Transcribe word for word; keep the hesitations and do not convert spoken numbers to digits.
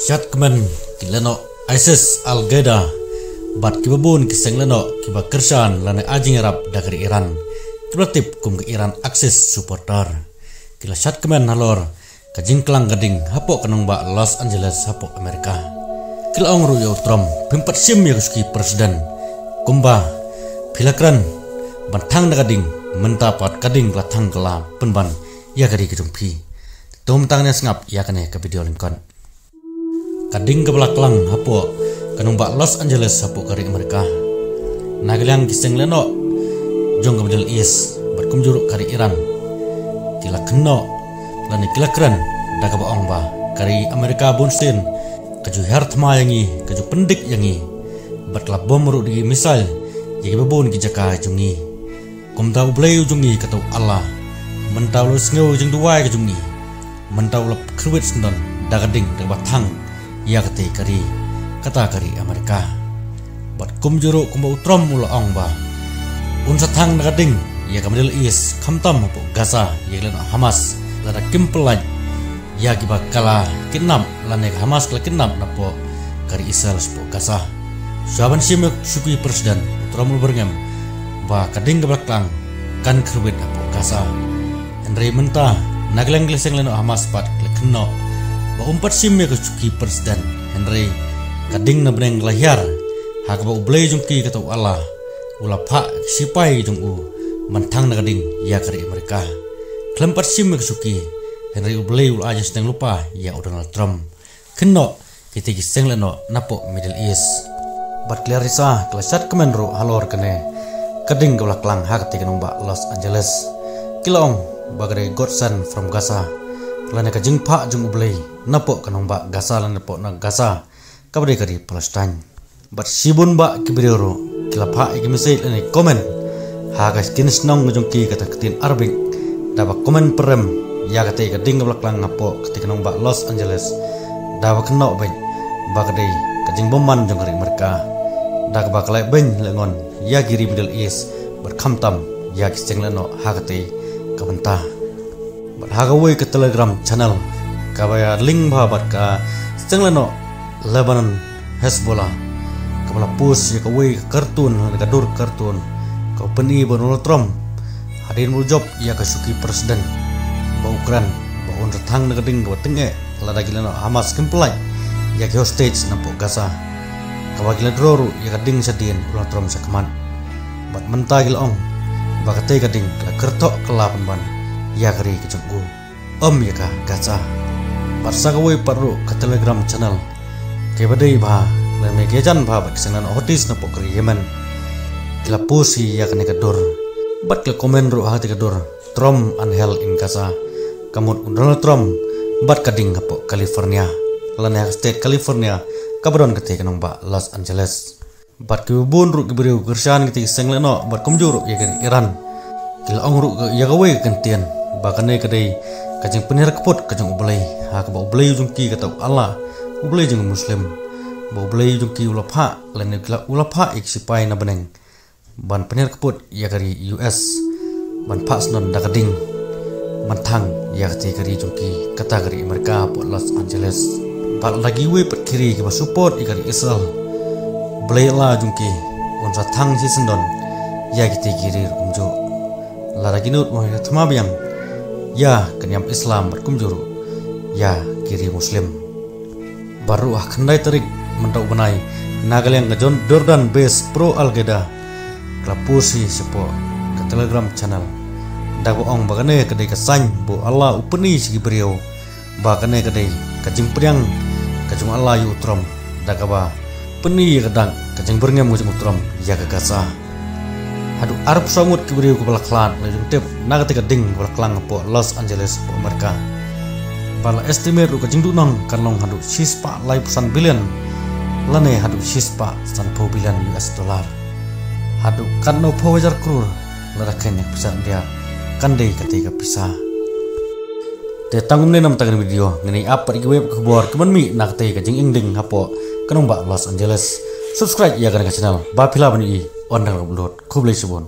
Shad kmen ki lehnoh ISIS, Al Qaeda bad kiba bun ki seng lehnoh kiba kyrshan lane ai jingïarap da ka ri Iran, kiba la tip kum ka Iran Axis supporter, ki la shad kmen halor ka jingklang ka ding hapoh ka nongbah Los Angeles hapoh Amerika. Ki la ong ruh ïa u Trump, phim pat shim ïa ka shuki president kumba phi la kren ban thang da ka ding, mynta pat ka ding ka la thang, ka la pynban ïa ka ri ka jong phi. Te to mynta ngin ïa sngap ïa kane ka video lyngkot. Ka ding kaba la klang hapoh ka nongbah Los Angeles hapoh ka ri Amerika. Na ka liang ki seng lehnoh jong ka Middle East bad kumjuh ruh ka ri Iran, ki la kynnoh lane ki la kren da kaba ong ba ka ri Amerika bunsien ka ju hiar thma ïa ngi, ka ju pyndik ïa ngi bad ka la bom ruh da ki missile ïa kiba bun ki jaka jong ngi. Kumta U Blei u jong ngi, kata u Allah, mynta u la sngew ïa ka jingduwai ka jong ngi, mynta u la kyrwit syndon da ka ding da kaba thang ïa katei ka ri, kata ka ri Amerika. Bad kumjuh ruh kumba u Trump u la ong ba un sa thang da ka ding ïa ka Middle East, khamtam hapoh Gaza ïa ki lehnoh Hamas, lada kim pyllait ïa kiba ka la kidnap lane ka Hamas ka la kidnap napoh ka ri Israel shapoh Gaza. Shuwa ban shim ïa ka shuki president, u Trump u la byrngem ba ka ding kaba la klang kan kyrwit hapoh Gaza. Hynrei mynta na ka liang ki seng lehnoh Hamas pat ki la kynnoh ba um pat shim ïa ka shuki president, hynrei ka ding na bneng ka la hiar, ha kaba U Blei jong ki, kata u Allah, u la phah ki sipai jong u ban thang da ka ding ïa ka ri Amerika. Khlem pat shim ïa ka shuki, hynrei U Blei u la ai jingshiteng lypa ïa u Donald Trump. Kynnoh kitei ki seng lehnoh napoh Middle East. Bad ki la risa, ki la shad kmen ruh halor kane ka ding kaba la klang ha katei ka nongbah Los Angeles. Ki la ong ba ka dei God sent from Gaza, lane ka jingphah jong U Blei napoh ka nongbah Gaza, lane napoh na Gaza, kaba dei ka ri Palestine. Bad shibun bah ki briew ruh ki la phah ïa ki message lane comment ha ka ktien shnong ka jong ki, kata ka ktien Arabic, da ba comment pyrem ïa katei ka ding kaba la klang hapoh katei ka nongbah Los Angeles, da ba kynnoh beit ba ka dei ka jingbymman jong ka ri Amerika, da kaba ka la beiñ lehnoh ïa ki ri Middle East bad khamtam ïa ki seng lehnoh ha katei ka bynta. Bad ha kawei ka Telegram channel kaba ïa link bha bad ka seng lehnoh Lebanon Hezbollah, kaba la post ïa kawei ka cartoon, ka dur cartoon, kaba pyni ba u Donald Trump hadien ba u jop ïa ka shuki president, ba u kren ba un sa thang da ka ding kaba tyngeh lada ki lehnoh Hamas kim pyllait ïa ki hostage napoh Gaza, kaba ki la draw ruh ïa ka ding shadien, u Donald Trump sha khmat. Bad mynta ki la ong ba katei ka ding ka la kyrthoh, ka la pynban ïa ka ri ka jong u, ym ïa ka Gaza. Bad sa kawei pat ruh ka Telegram channel kaba dei bha lane ka jan bha bad ki seng lehnoh Houthis napoh ka ri Yemen, ki la post ïa kane ka dur bad ki la comment ruh ha katei ka dur, "Trump and hell in Gaza." Ka mut u Donald Trump bad ka ding hapoh California, lane ha ka state California kaba don katei ka nongbah Los Angeles. Bad kiba bun ruh ki briew kyrshan kitei ki seng lehnoh bad kumjuh ruh ïa ka ri Iran, ki la ong ruh ïa kawei ka kyntien ba kane ka dei ka jingpynhiar kput ka jong U Blei, ha kaba U Blei u jong ki, kata u Allah, U Blei jong ki Muslim, ba U Blei u jong ki u la phah, lane u la phah ïa ki sipai na bneng ban pynhiar kput ïa ka ri U S ban phah syndon da ka ding ban thang ïa katei ka ri jong ki, kata ka ri Amerika hapoh Los Angeles. Bad lada kiwei pat ki ri kiba support ïa ka ri Israel, U Blei Allah jong ki un sa thang shisyndon ïa kitei ki ri ruh kumjuh, lada ki nud ban hiar thma biang ïa ka niam Islam bad kumjuh ruh ïa ki ri Muslim. Bad ruh ha khyndai tarik mynta u bnai, na ka liang ka Jon-, Jordan based pro Al Qaeda ka la post hi shapoh ka Telegram channel da kaba ong ba kane ka dei ka sign ba u Allah u pyni sha ki briew ba kane ka dei ka jingpdiang ka jong u Allah ïa u Trump, da kaba pyni ïa ka dak ka jingbyrngem ka jong u Trump ïa ka Gaza. Haduh arphew saw ngut ki briew kiba la khlad, la jingtip na katei ka ding kaba la klang hapoh Los Angeles hapoh Amerika. Bad la estimate ruh ka jingduhnong kan long haduh shispah laiphew san billion lane haduh shispah sanphew billion U S dollar. Haduh katno phew hajar klur lada kheiñ ïa ka pisa India kan dei katei ka pisa. Te tang kumne namar kane ka video, ngin ïa ap pat ïa kiwei pat ki khubor kiban mih na katei ka jingïadei hapoh ka nongbah Los Angeles. Subscribe ïa kane ka channel ba phi lah ban ïohi ynda la upload. Khublei shibun.